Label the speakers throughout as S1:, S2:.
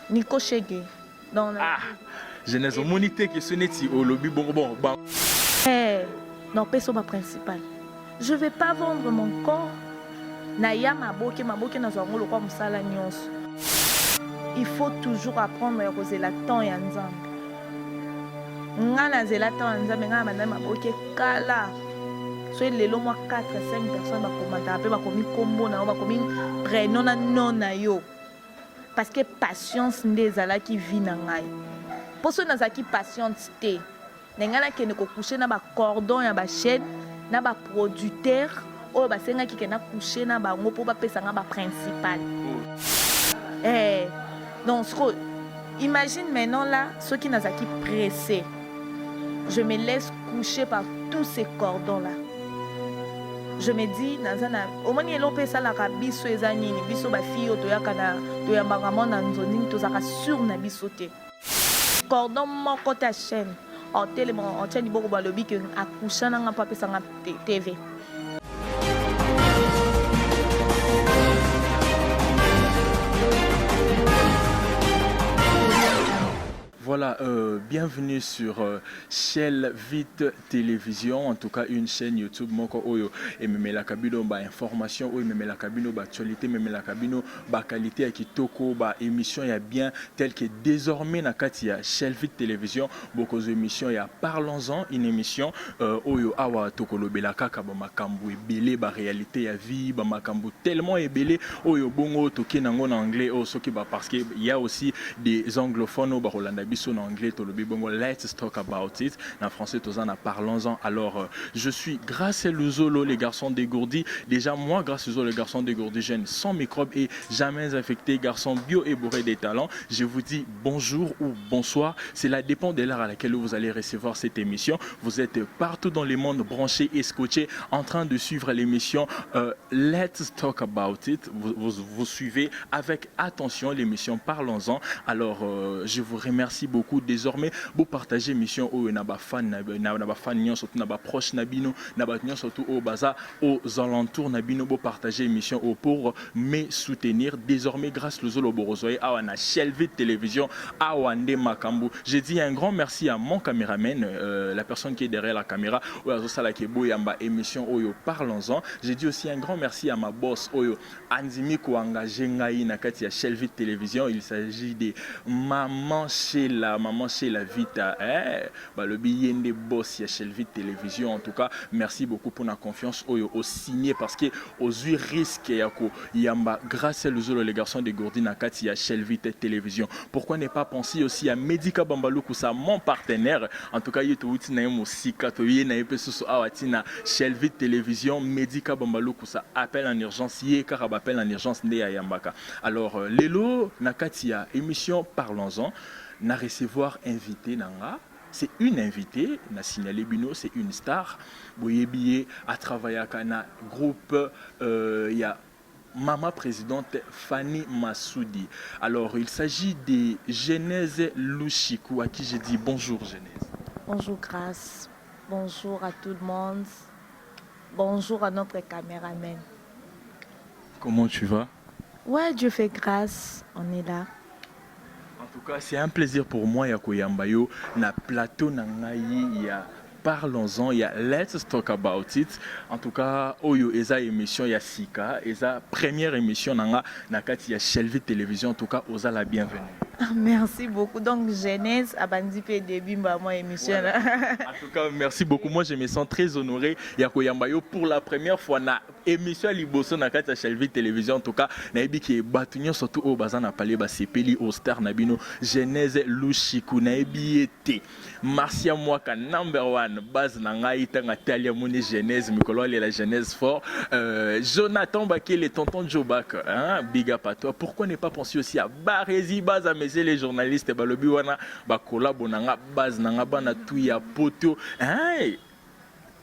S1: Nico Shege. Donc,
S2: ah Genèse omoni te ke so neti olobi bongo bon ba
S1: eh, non peso ba principal. Je vais pas vendre mon corps na ya maboke maboke nazwa yango lokwa mosala nyonso. Il faut toujours apprendre ya kozela temps ya Nzambe. Nga nazela temps ya Nzambe, nga na banda maboke kala. Soki lelo mwa 4 5 personnes bakomataka mpe bakomi nkombo na yo, bakomi prénom na nom na yo. Parce que patience nde ezalaki vie na ngai. Po soki nazalaki patiente te, na ngai nakende ko coucher na ba cordon ya ba chaîne, na ba producteurs oyo basengaki ke na coucher na bango po bapesa nga ba principal. Eh, donc sikoyo imagine maintenant là soki nazalaki pressée, je me laisse coucher par tous ces cordons là. Je me dis naza na omoni eloko mpe esalaka biso eza nini biso ba fille oyo toyaka na toyambaka mwa na nzonzing tozalaka sur na biso te cordon moko te ya chaîne otelema otia liboko balobi ke akusha na nga mpo apesa nga TV.
S2: Voilà, bienvenue sur Shell Vite Télévision, en tout cas une chaîne YouTube moko oyo ememelaka bino ba information oyo ememelaka bino ba actualité ememelaka bino ba qualité ya kitoko ba émission ya bien tel que désormais na kati ya Shell Vite Télévision bokozwa émission ya Parlons-en, une émission oyo awa tokolobela kaka ba makambo ebele ba réalité ya vie ba makambo tellement ebele oyo bongo toke nango na anglais oyo soki ba parce que il y a aussi des anglophones oyo bakolanda biso na anglais tolobi bongo let's talk about it na français toza na parlons-en. Alors je suis Grace Luzolo les garçons dégourdis, déjà moi Grace Luzolo les garçons dégourdis, jeune sans microbes et jamais infecté, garçon bio et bourré des talents. Je vous dis bonjour ou bonsoir, cela dépend de l'heure à laquelle vous allez recevoir cette émission. Vous êtes partout dans le monde branchés et scotchés en train de suivre l'émission Let's Talk About It. Vous suivez avec attention l'émission Parlons-en. Alors je vous remercie beaucoup. Désormais vous partagez émission oyo na ba fan na ba fan nyonso na ba proche na bino na ba nyonso tout oyo baza aux alentours na bino, bo partager émission oyo pour me soutenir. Désormais grâce Luzolo Borozoye awa na Shelvit Télévision awa nde makambo. Je dis un grand merci à mon caméraman, la personne qui est derrière la caméra oyo azosala ke boyamba émission oyo Parlons-en. Je dis aussi un grand merci à ma boss oyo andimi ko engager ngai na kati ya Shelvit Télévision. Il s'agit de Maman Sheila, Maman Sheila Vita, balobi ye nde boss ya Shelvit Télévision. En tout cas merci beaucoup pour la confiance oyo o signé parce que ozui risque ya ko yamba Grâce Luzolo les garçons de Gourdi na kati ya Shelvit Télévision. Pourquoi ne pas penser aussi à Medika Bambalukusa, mon partenaire. En tout cas ye to wuti na ye mosika to ye na ye pe susu awa tina Shelvit Télévision. Medika Bambalukusa appel en urgence, ye kaka ba appel en urgence nde ya yambaka. Alors lelo na kati ya émission Parlons-en na recevoir invité nanga. C'est une invitée, na signalé bino, c'est une star. Boyebi ye a travaillaka na groupe ya Maman présidente Fanny Massoudi. Alors il s'agit de Genèse Lushiku à qui je dis bonjour Genèse.
S1: Bonjour Grâce, bonjour à tout le monde, bonjour à notre caméraman.
S2: Comment tu vas?
S1: Ouais, Dieu fait grâce, on est là.
S2: En tout cas, c'est un plaisir pour moi ya koyamba yo na plateau na ngai ya Parlons-en, ya Let's Talk About It. En tout cas, oyo eza émission ya sika, eza première émission nanga na kati ya Shelvit Télévision. En tout cas, oza la bienvenue.
S1: Ah, merci beaucoup. Donc Genèse abandi pe début ba moi émission
S2: là. En tout cas, merci beaucoup. Moi, je me sens très honoré ya koyamba yo pour la première fois na émission liboso na kati ya Shelvit Télévision. En tout cas, nayebi ke bato nyonso tu oyo baza na palais basepeli au star na bino Genèse Lushiku, nayebi ye te. Marcia Mwaka number one base na ngai tanga tali amoni Genèse mikolo alela Genèse fort. Jonathan Bakele, tonton Jobak, hein, big up à toi. Pourquoi ne pas penser aussi à Barezi Baza, messieurs les journalistes balobi wana ba collabo na nga base na nga bana tout ya poto, hein.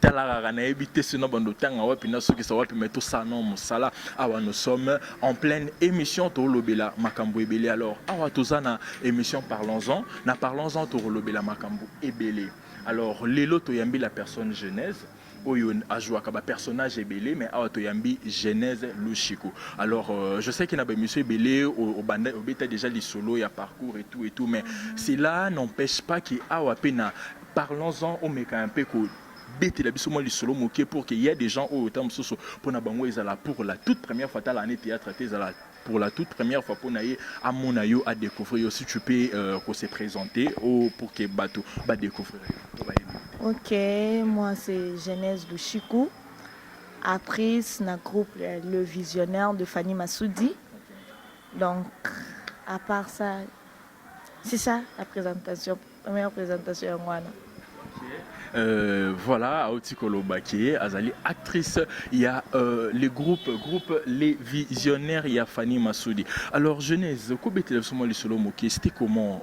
S2: Tala kaka nayebi te sino bando tanga wapi na sukisa wapi, mais tosala no mosala awa. Nous sommes en pleine émission, tolobela makambo ebele. Alors awa toza na émission Parlons-en, na Parlons-en tolobela makambo ebele. Alors lelo toyambi la personne Genèse. Oyo ajouaka ba personnage ebele, mais awa toyambi Genèse Lushiku. Alors je sais que na ba émission ebele obanda obeta déjà lisolo ya parcours et tout et tout, mais cela n'empêche pas que awa pe na Parlons-en omeka un peu ko betela biso mwa lisolo moke pour que il y a des gens oyo ta mosusu pona bango ezala pour la toute première fois tala année théâtre te ezala pour la toute première fois pona ye amona yo a découvrir yo. Si tu peux ko se présenter oh, pour que bato ba découvrir yo to bayebi yo te.
S1: Ok, moi c'est Genèse Lushiku, actrice na groupe Le Visionnaire de Fanny Masudi. Donc à part ça, c'est ça la présentation, première présentation yango wana.
S2: Voilà, auti koloba ke azali actrice ya le groupe Les Visionnaires ya Fanny Masudi. Alors Genèse, kobetela biso mwa lisolo moke, c'était comment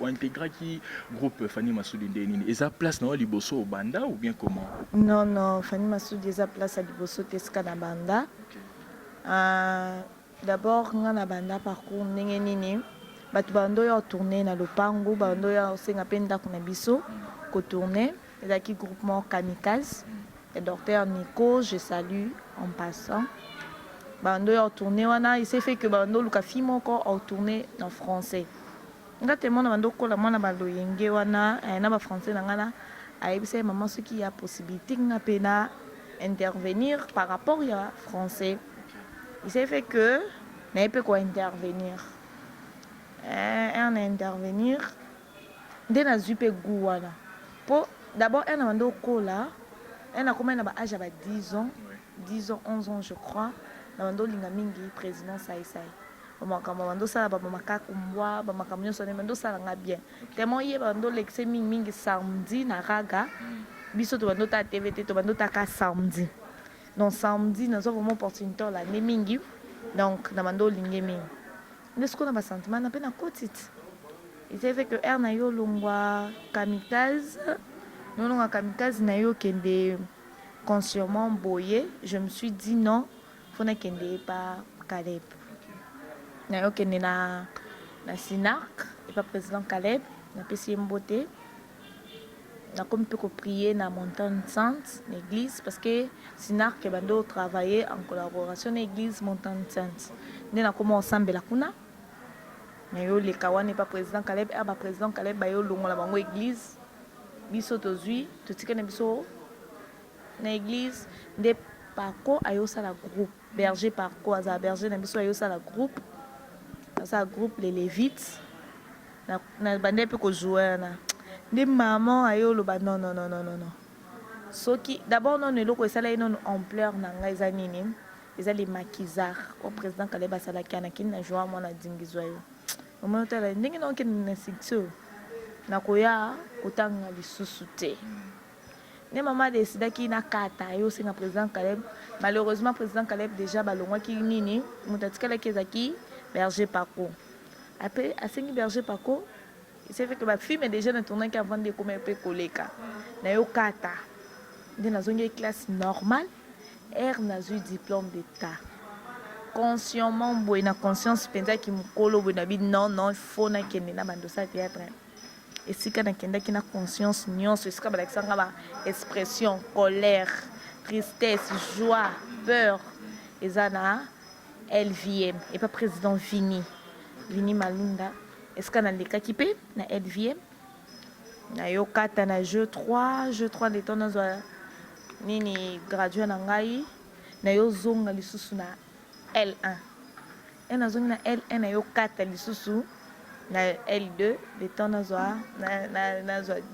S2: ointégraki groupe Fanny Masudi? Nde nini eza place na yo liboso obanda ou bien comment?
S1: Non, Fanny Masudi eza place ya liboso te esika na banda. D'abord nga na banda parcours ndenge nini? Bato bando oyo tourne na lopango, bando oyo osenga mpe ndako na biso kotourne, ezalaki groupement Kamikaze ya docteur Nico, je salue en passant. Bando oyo tourne wana, il s'est fait que bando oluka fille moko otourne na français. Nga tellement na bando okola mwana baloyenge wana na bafrançais na nga na ayebisa ye mama soki ya possibilité nga mpe na intervenir par rapport ya français. Il s'est fait que naye mpe kointervenir, un na intervenir nde nazwi mpe goût wana, mpo d'abord un na bando okola, un nakomai na baage ya ba 10 ans, 10 ans, 11 ans je crois, na bando olinga mingi président Saisai, bamakambo bando osala, bamamaka mbwa, bamakambo nyonso wana bando osalanga bien. Tellement ye bando olekise mingimingi samedi na raga, biso tobando otala TV te, tobando otaka samedi. Donc samedi nazwa vraiment opportunité olande mingi, donc na bando olinge mingi nde sikoyo na basentiment na mpe nakoti ti il s'est fait que aire na yo olongwa Kamikaze, nolongwa Kamikaze na yo okende consciemment boye. Je me suis dit non, faut nakende epa Caleb, na yo okende na Sinark epa président Caleb, napesi ye mbote. Nakomi mpe koprier na Montagne Sainte, na église, parce que Sinark ebandi otravailler en collaboration na église Montagne Sainte. Nde nakoma osambela kuna, nayoleka wana epa président Caleb. Ere baprésident Caleb bayolongola bango église, biso tozwi totikali na biso na église. Nde Paco ayosala groupe, berger Paco azala berger na biso, ayosala groupe, asala groupe Les Lévites. Na bande mpe kozwa wana nde mama aye oloba non, non, non, non, non, non. Soki d'abord nono eloko esala ye nono ampleur na ngai eza nini? Eza les maquisards oyo président Kaleb asalaki. Anakini na joa mwana adingizwa yo omoni otala ndenge na okende na succès oyo nakoya kotanga lisusu te. Nde mama adesidaki nakata ye osenga président Caleb. Malheureusement président Caleb déjà balongwaki nini, moto atikalaki ezalaki berger Paco. Après asengi berger Paco, il s'est fait que bafilme déjà na tournaki avant nde ekoma mpe koleka na yo kata. Nde nazongi classe normale, ere nazwi diplôme d'état, consciemment boye, na conscience mpenzaki mokolo boye nabi non, non, faut nakende na bando osala théâtre. Esika nakendaki na conscience nyonso, esika balakisanga ba expression colère, tristesse, joie, peur, eza na LVM epa président Vini, Vini Malunda. Esika nalekaki mpe na LVM, nayokata na jeu 3, jeu 3 nde to nazwa nini graduat na ngai, nayozonga lisusu na L1. E nazongi na L1, nayokata lisusu na L2 le temps nazwa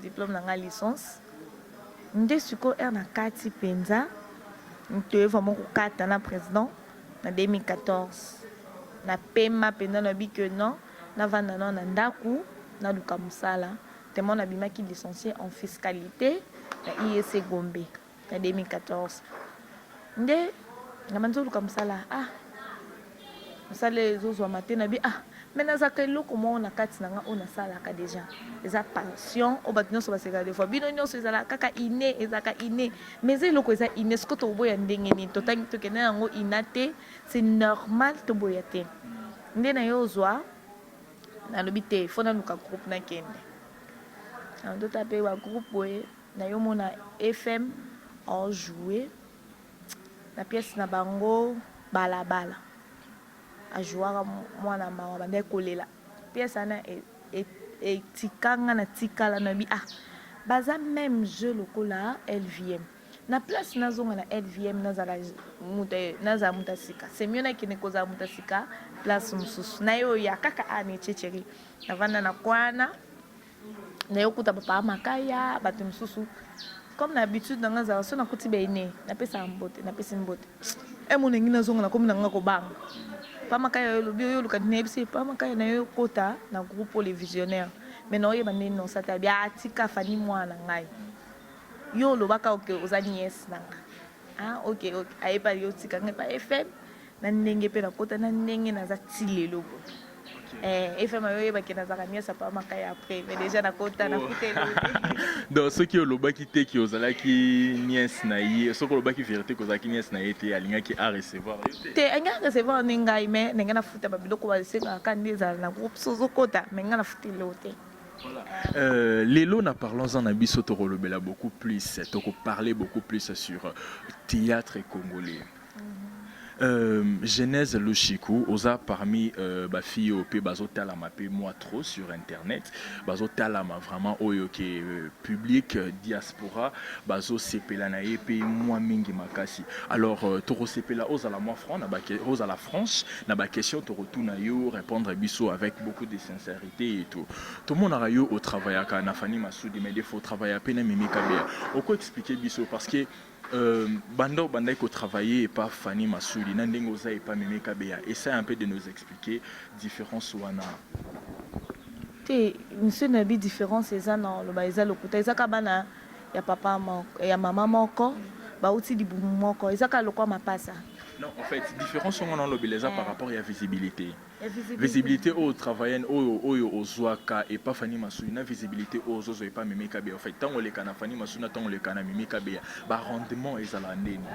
S1: diplôme na ngai licence. Nde sikoyo ere na kati mpenza toye vraiment kokata na président na 2014. Napema mpenza, nayebi ke non, navanda nano na ndako, naluka mosala. Tellement nabimaki licencié en fiscalité na IEC Gombe na 2014, nde nabandi oluka mosala. Ah, mosala ezozwama te. Nabi ah, mais nazalaka eloko moko na kati na nga oyo nasalaka déjà, eza passion oyo bato nyonso basekaka des fois, bino nyonso ezalaka kaka inné, ezalaka inné, mais eza eloko eza inné. Sikoyo tokoboya ndenge nini? Totangi, tokende yango ina te, c'est normal, toboya te. Nde na ye ozwa, nalobi te, faut naluka groupe nakende, ndota mpe bagroupe boye. Nayomona FM. Ao jouer na pièce na bango bala bala a jouaka mwana mawa abandaki kolela pièce wana etika nga na tikala na bi ah baza meme jeu lokola LVM na place nazonga na LVM nazala moto nazala moto ya sika c'est mieux nakende kozala moto ya sika place mosusu naye oya kaka a na echecheri navanda na kwana Naye kokuta papa makaya bato mosusu comme na habitude na nga ezala soki nakuti ba aine napesaka mbote napesi mbote eh mona ngi nazonga nakomi na nga kobanga papa makaya yo olobi oyo oluka nayebisi ye papa makaya naye okota na groupe oyo les visionnaires mais naoyeba nde nosa te abi ah tika Fanny mwana na ngai yo olobaka oke oza nièce na nga ah ok ok ayepa yo tika ngai pa FM na ndenge pe nakota na ndenge naza ti lelo boye Eh, FM ayo oyeba ke nazalaka nièce ya papa Makaya après mais déjà nakota nakuta eloko te.
S2: Donc soki olobaki te ke ozalaki nièce na ye, soki olobaki verite ke ozalaki nièce na ye te, alingaki a recevoir yo te?
S1: Te, alingaki a recevoir nde ngai mais ndenge nafuta ba biloko basengaka kaka nde ezala na groupe soki ozokota mais ngai nafuta eloko te.
S2: Voilà. Euh, lelo na parlons-en na biso tokolobela beaucoup plus, toko parler beaucoup plus sur théâtre congolais. Genèse Lushiku oza parmi ba filles oyo pe bazo talama pe mua trop sur internet bazo talama vraiment oyo ke public diaspora bazo sepela na ye pe mua mingi makasi alors toko sepela ozala mua franc na ba ozala franche na ba question toko tuna yo repondre biso avec beaucoup de sincerite et tout tomonaka yo o travaillaka na Fanny Masudi mais des fois o travailla pe na Mimi Kabeya oko expliquer biso parce que Euh, banda obandaki ko travailler epa Fanny Masudi na ndenge oza epa Mimi Kabeya, essaye un peu de nous expliquer différence wana.
S1: Te monsieur nayebi difference eza na oloba eza lokuta eza kaka bana ya papa moko ya mama moko bawuti libumu moko eza kaka lokwa mapasa.
S2: Non en fait difference yango naolobela eza par rapport ya visibilite. Visibilite oyo travaille oyo oyo ozwaka epa Fanny Masudi na visibilite oyo ozozwa epa Mimi Kabeya en fait tango oleka na Fanny Masudi na tango oleka na Mimi Kabeya ba rendement ezalaka nde nini?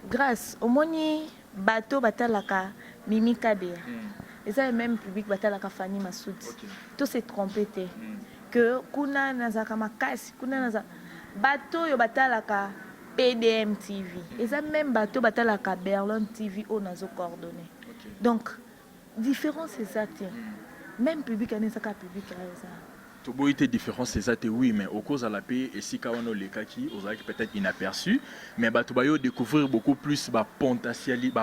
S1: Grace omoni bato batalaka Mimi Kabeya eza le meme public batalaka Fanny Masudi to se tromper te que kuna nazalaka makasi kuna naza bato oyo batalaka PDM TV eza meme bato batalaka Berlin TV oyo nazo coordonner. Donc difference eza te meme public wana eza kaka public ayo eza.
S2: Toboyi te difference eza te oui mais okozala pe esika wana olekaki ozalaki peut-etre inaperçu mais batu bayo decouvrir beaucoup plus ba potentialite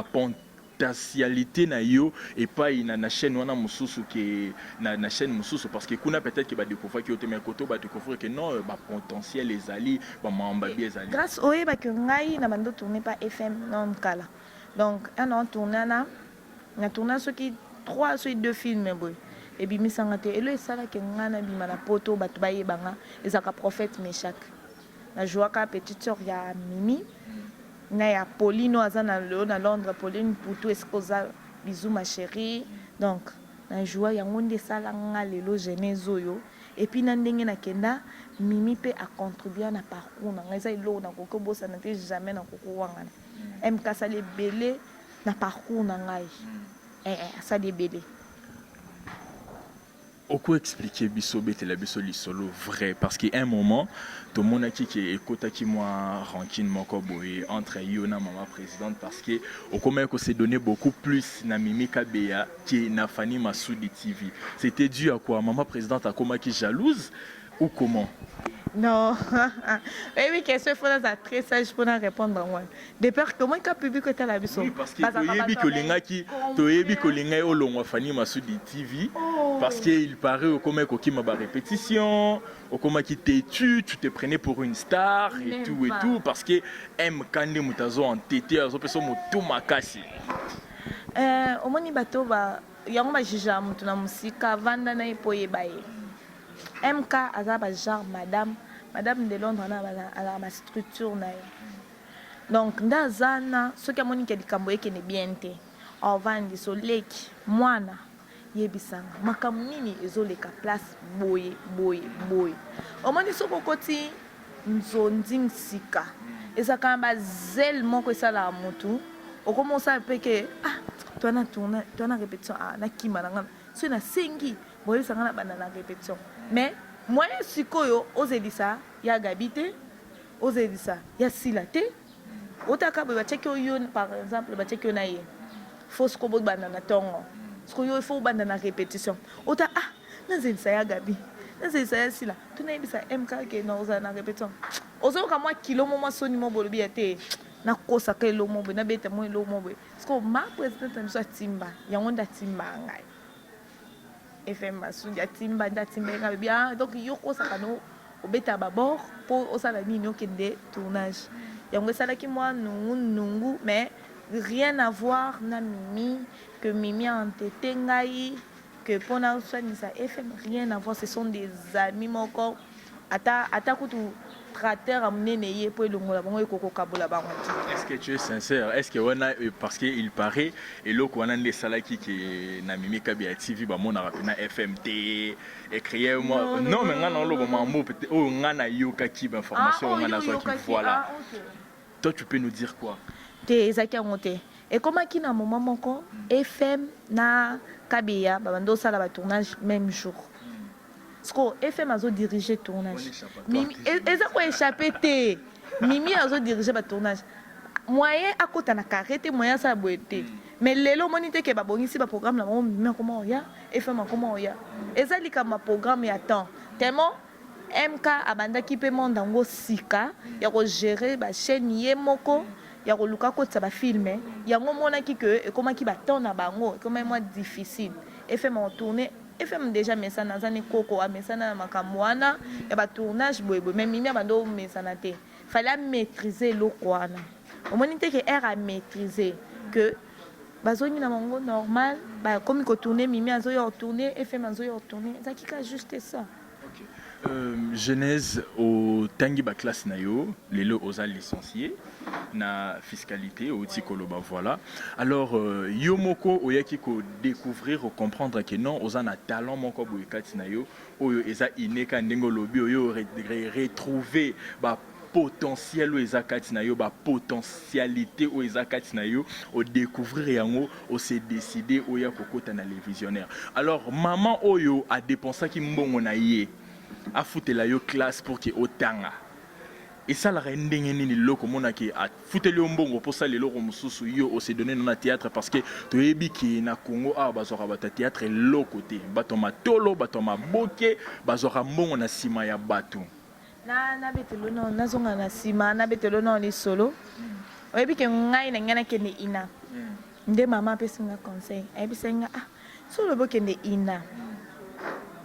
S2: na yo epayi na na chaine wana mususu que na na chaine mususu parce que kuna peut-etre que ba decouvraki yo te mais koto ba decouvrir que non ba potentiel ezali ba makambo ya bien ezali.
S1: Grace oyeba que ngai na bando tourner pa FM non kala Donc un an tourna na na tourna soki 3 soki 2 films boye ebimisa nga te elo esalaki nga na bima na poto bato bayeba nga ezalaka prophète Meshach na jouaka petite sœur ya Mimi na ya Pauline oyo aza na lelo na Londres Pauline Putu esika oza bisous ma chérie donc na joua yango nde esala nga lelo genèse oyo et puis na ndenge nakenda Mimi pe a contribua na parcours na nga eza eloko nakoki kobosana te jamais nakoki kowangana MK asali ebele na parcours na ngai eh asali ebele.
S2: Oko expliquer biso obetela biso lisolo vrai parce que un moment tomonaki ke ekotaki mwa rancune moko boye entre yo na mama presidente parce que okomaki ko se donner beaucoup plus na Mimi Kabeya que na Fanny Masudi TV c'etait dû à quoi mama presidente akomaki jalouse ou comment?
S1: Non oyebi question il faut nazala très sage pona répondre yango wana de peur que omoni ka public etala biso
S2: Oui, parce que toyebi kolingaki toyebi kolingai olongwa Fanny Masudi TV oh. parce que il paraît okomaki kokima ba répétition okomaki têtu tu te prenais pour une star et tout et tout parce que MK nde moto azo entêté azopesa motu makasi
S1: euh, omoni bato ba yango ba jugeaka motu na mosika vanda na ye mpo oyeba ye MK aza ba genre madame, madame de Londres wana azalaka ba structure na ye. Donc nde aza na soki amoni ke likambo ekende bien te, ovandisa oleki mwana yebisa nga makambo nini ezoleka place boye boye boye. Omoni soki okoti nzonzing sika ezalaka na ba zele moko esalaka mutu okoma osala pe ke ah toa na tourna toa na repetition ah nakima na nga soki nasengi Boyebisa nga na banda na repetition mais moyen sikoyo ozelisa ya Gaby te. Ozelisa ya sila te. Otaka boye batiaki yo par exemple batiaki yo na ye. Faut sikoyo bobanda na tongo. Sikoyo yo il faut obanda na repetition. Ota ah nazelisa ya Gaby. Nazelisa ya sila. To nayebisa MK ke nakozala na repetition. Ozoyoka mwa kilo mo mwa soni mo bolobi ya te. Nakosaka eloko mo boye nabeta mwa eloko mo boye. Sikoyo ma presidente na biso atimba yango nde atimba ngai. FM Masudi atimba nde atimba ye ngai alobi ah donc yo kosaka no obeta ba bord po osala nini okende tournage. Yango esalaki mwa nungu nungu mais rien à voir na Mimi que Mimi a entete ngai que po naswanisa FM rien à voir ce sont des amis moko ata ata kutu tracteur ya munene ye po elongola bango ekoki kokabola bango te.
S2: Est-ce que tu es sincère? Est-ce que wana parce que il paraît eloko wana nde esalaki ke na Mimi Kabeya TV bamonaka pena FM te ecréer moi non mais nga naoloba mambo peut-être oyo nga nayokaki ba information oyo nga nazwaki voilà. Toi tu peux nous dire quoi?
S1: Te ezalaki yango te. Ekomaki na moment moko FM na Kabeya babandi osala ba tournage meme jour. Sikoyo FM azo diriger tournage. Mimi eza ko echapper te. Mimi azo diriger ba tournage. Moyen akota na carré te, moyen asala boye te. Mais lelo omoni te ke babongisi ba programme na bango Mimi akoma oya, FM akoma oya. Eza likambo ya programme ya temps. Tellement MK abandaki pe monde yango sika ya ko gerer ba chaines ye moko ya koluka akotisa ba films yango omonaki que ekomaki ba temps na bango ekomaki mwa difficile. FM ako tourner FM dejà amesana aza ne koko amesana na makambo wana ya ba tournage boye boye mais Mimi abanda omesana te fallait a maitriser eloko wana omoni te que heure a maitriser que bazongi na bango normal bakomi ko tourner Mimi azoya ko tourner FM azoya ko tourner ezalaki kaka juste ça.
S2: Ok Genèse otangi ba classe na yo lelo oza licencie na fiscalite owuti koloba voilà alors yo moko oyaki ko decouvrir ko comprendre que non oza na talent moko boye kati na yo oyo eza inne kaka ndenge olobi oyo retrouver ba potentiel oyo eza kati na yo ba potentialite oyo eza kati na yo o decouvrir yango o se decider oya kokota na le visionnaire alors maman oyo a depensaki mbongo na ye afutela yo classe pour que otanga esalaka ye ndenge nini lelo komona ke afuteli yo mbongo mpo osala eloko mosusu yo o se donner na théâtre parce que toyebi ke na Congo awa bazwaka bato ya théâtre eloko te bato ya matolo bato ya maboke bazwaka mbongo na nsima ya bato.
S1: Na nabetelo nao nazonga na sima nabetelo nao lisolo oyebi ke ngai na ngai nakende ina nde mama apesi nga conseil ayebisaki nga ah so olobi okende ina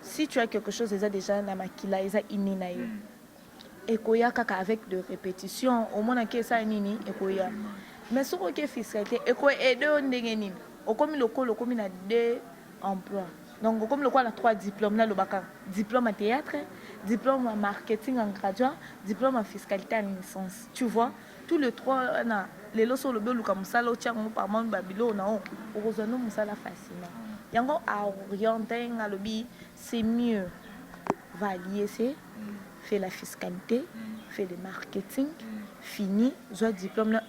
S1: si tu as quelque chose eza dejà na makila eza inne na yo ekoya kaka avec de repetition omonaki esala nini ekoya mais soki oke fiscalité eko aide yo ndenge nini okomi lokola okomi na deux emploi Donc okomi lokola na 3 diplômes naloba kaka diplôme ya théâtre, diplôme ya marketing en graduat, diplôme ya fiscalité en licence. Tu vois tous les trois wana lelo soki olobi oluka mosala otia yango parmi ba biloko na yo okozwa no mosala facilement. Yango a orienter nga alobi c'est mieux va à l'IEC fais la fiscalité, fais le marketing, fini zwa diplôme na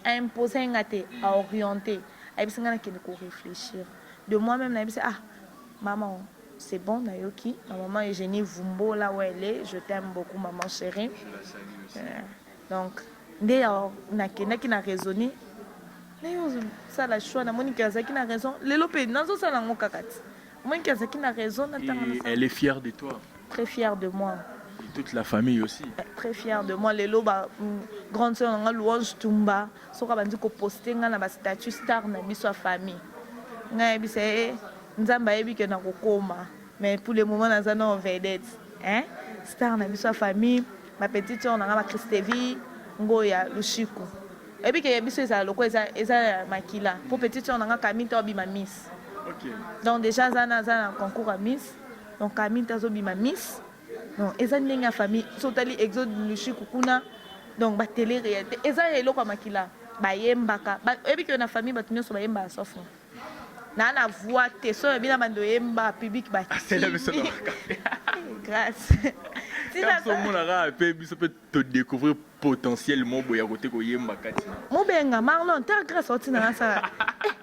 S1: a imposer nga te a orienter ayebisi nga nakende ko réfléchir. De moi meme nayebisi ah maman c'est bon nayoki ma maman Eugenie Vumbo là où elle est je t'aime beaucoup maman chérie je la salue aussi. Donc nde ya nakendaki na raisonner naye osala choix namoni ke azalaki na raison lelo mpe nazosala yango kaka ti omoni ke azalaki na raison na ntango
S2: Et elle est fière de toi.
S1: Très fière de moi.
S2: Et toute la famille aussi.
S1: Très fière de moi lelo ba grande sœur na nga Louange Tumba Soki abandi ko poster nga na ba statut star na biso ya famille nga nayebisa ye nzambe ayebi ke nako koma mais pour le moment naza nao vedette hein star na biso ya famille ba petite sœur na nga ba Christevie Ngoya Lushiku oyebi ke ya biso ezala lokola eza eza ya makila po petite sœur na nga Camille to abima miss donc déjà aza na aza na concours ya miss donc Camille azo bima miss Donc eza ndenge ya famille soki otali exode lushiku kuna donc ba tele realite eza eloko ya makila bayembaka oyebi ke na famille bato nyonso bayembaka sauf nga naa na voix te soki oyebi na bando oyemba public bakimi
S2: grâce omonaka mpe biso mpe todécouvrir potentiel mo boye ya kote koyemba kati
S1: mobenga marlon ta grâce otina nasala eh,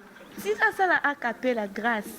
S1: tina asala acapella grâce.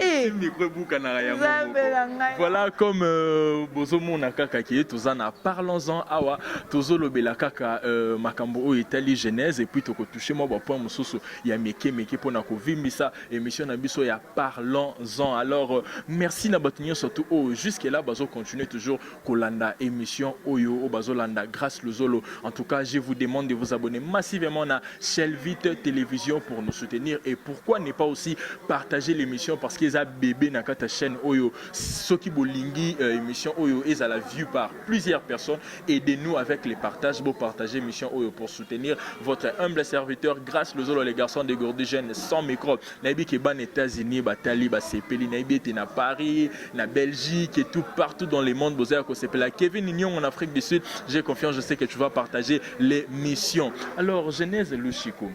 S1: Eh.
S2: Micro ebukanaka yango
S1: Nzambe
S2: moko.
S1: na ngai.
S2: Voilà, comme bozomona kaka ke toza na Parlons-en awa, tozolobela kaka makambo oyo etali Genèse et puis tokotouche mwa bapoint mosusu ya meke meke mpona kovimbisa émission na biso ya Parlons-en. Alors merci na bato nyonso tu oyo jusque là bazocontinue toujours kolanda émission oyo, oyo bazolanda Grâce Luzolo. En tout cas, je vous demande de vous abonner massivement na Shelvite Télévision pour nous soutenir et pourquoi ne pas aussi partager l'émission, parce que eza bébé na kati ya chaîne oyo. Soki bolingi émission oyo ezala vue par plusieurs personnes, aidez-nous avec les partages. Bo partager émission oyo pour soutenir votre humble serviteur Grâce Luzolo, les garçons de Gourdi Jeune sans micro. Nayebi ke bana États-Unis batali, basepeli. Nayebi ete na Paris, na Belgique et tout partout dans le monde bozaya kosepela. Kevin Nyong en Afrique du Sud, j'ai confiance, je sais que tu vas partager l'émission. Alors Genèse Lushiko,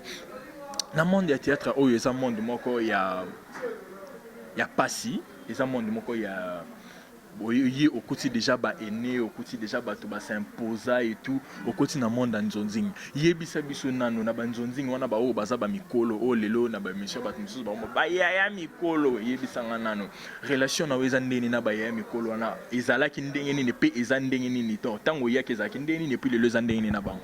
S2: na monde ya théâtre oyo, eza monde moko ya pasi, eza monde moko ya ye okoti déjà baene, okoti déjà bato bas'imposa et tout, okoti na monde ya nzonzingi. Yebisa biso nano, na banzonzingi wana, baoyo baza bamikolo oyo lelo na baémission, bato mosusu bango bayaya mikolo, yebisanga nano relation na yo eza ndenge nini na bayaya mikolo wana? Ezalaki ndenge nini mpe eza ndenge nini? To ntango oyaki ezalaki ndenge nini, et puis lelo eza ndenge nini na bango?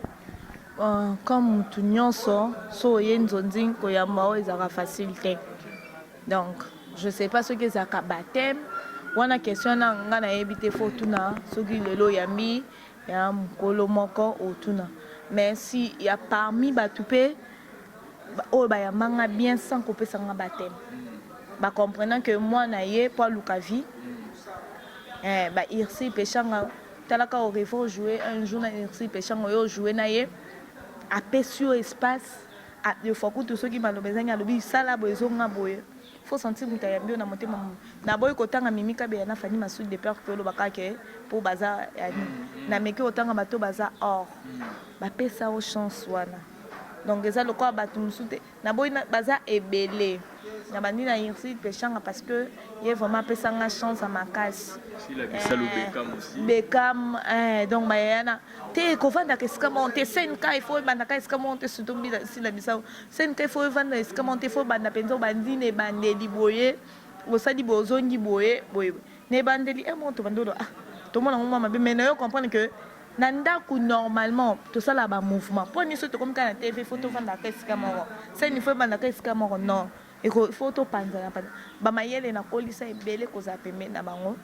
S1: Comme mutu nyonso, so oye nzonzi, koyamba oyo ezalaka facile te. Donc je sais pas soki ezalaka baptême wana. Question na nga, nayebi te, faut otuna. Soki lelo oyambi ya mokolo moko, otuna. Mais si ya parmi bato mpe oyo bayambanga bien sans kopesanga baptême, bacomprenant que mwana ye po aluka vie, ba Irsi Peshanga, talaka au jouer un jour na Irsi Peshanga, oyo ojoue na ye, apesi yo espace. Des fois kutu soki maloba ezangi, alobi sala boye, ezonga boye. Faut sentir moto ayambi yo na motema. Naboyi kotanga Mimi Kabeya na Fani Masudi de peur ke oloba kaka ke mpo baza nameki kotanga bato baza or bapesa yo chance wana. Donc eza lokola bato mosusu te. Naboyi, baza ebele. Na bandi na Irsi Peshanga parce que ye vraiment apesanga chance ya makasi. Bekam, donc bayaya te kovandaka esika moko te. Snk, il faut ebandaka esika moko te, surtout sila bisao. Snk, il faut evanda esika moko te, il faut ebanda mpenza. Obandi na ebandeli boye, osali boye, ozongi boye boye na ebandeli e moko, tobandi olo, ah, tomona ngo mwa mabe. Mais nayo comprendre que na ndako normalement tosala bamouvement mpo nyonso. Tokomi kaka na TV, faut tovandaka esika moko. Scène, il faut ebandaka esika moko? Non, il faut topanzana panza. Bamayele nakolisa ebele kozala pembeni na bango,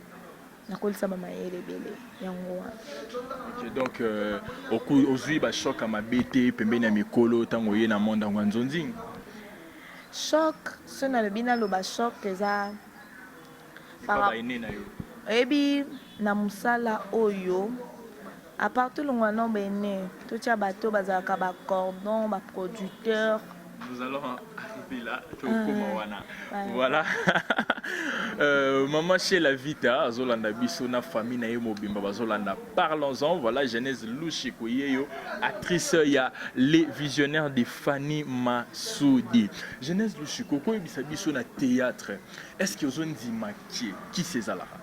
S1: nakolisa bamayele ebele, yango wana.
S2: Ok, donc ozwi bachoc ya mabe te pembeni ya mikolo ntango oye na monde yango ya nzonzingi?
S1: Choc, so nalobi, naloba choc eza
S2: baene na yo.
S1: Oyebi, na mosala oyo, à part tolongwa no bene, totia bato bazalaka bacordon, baproducteur.
S2: Nous allons arriver là, tokoma wana. Voilà, maman Sheila Vita azolanda biso na famille na ye mobimba, bazolanda Parlons-en. Voilà, Genèse Lushiko yeyo, actrice ya Les Visionnaires de Fanny Masudi. Genèse Lushiko, koyebisa biso, na théâtre, est-ce que ozondima kie kisi ezalaka?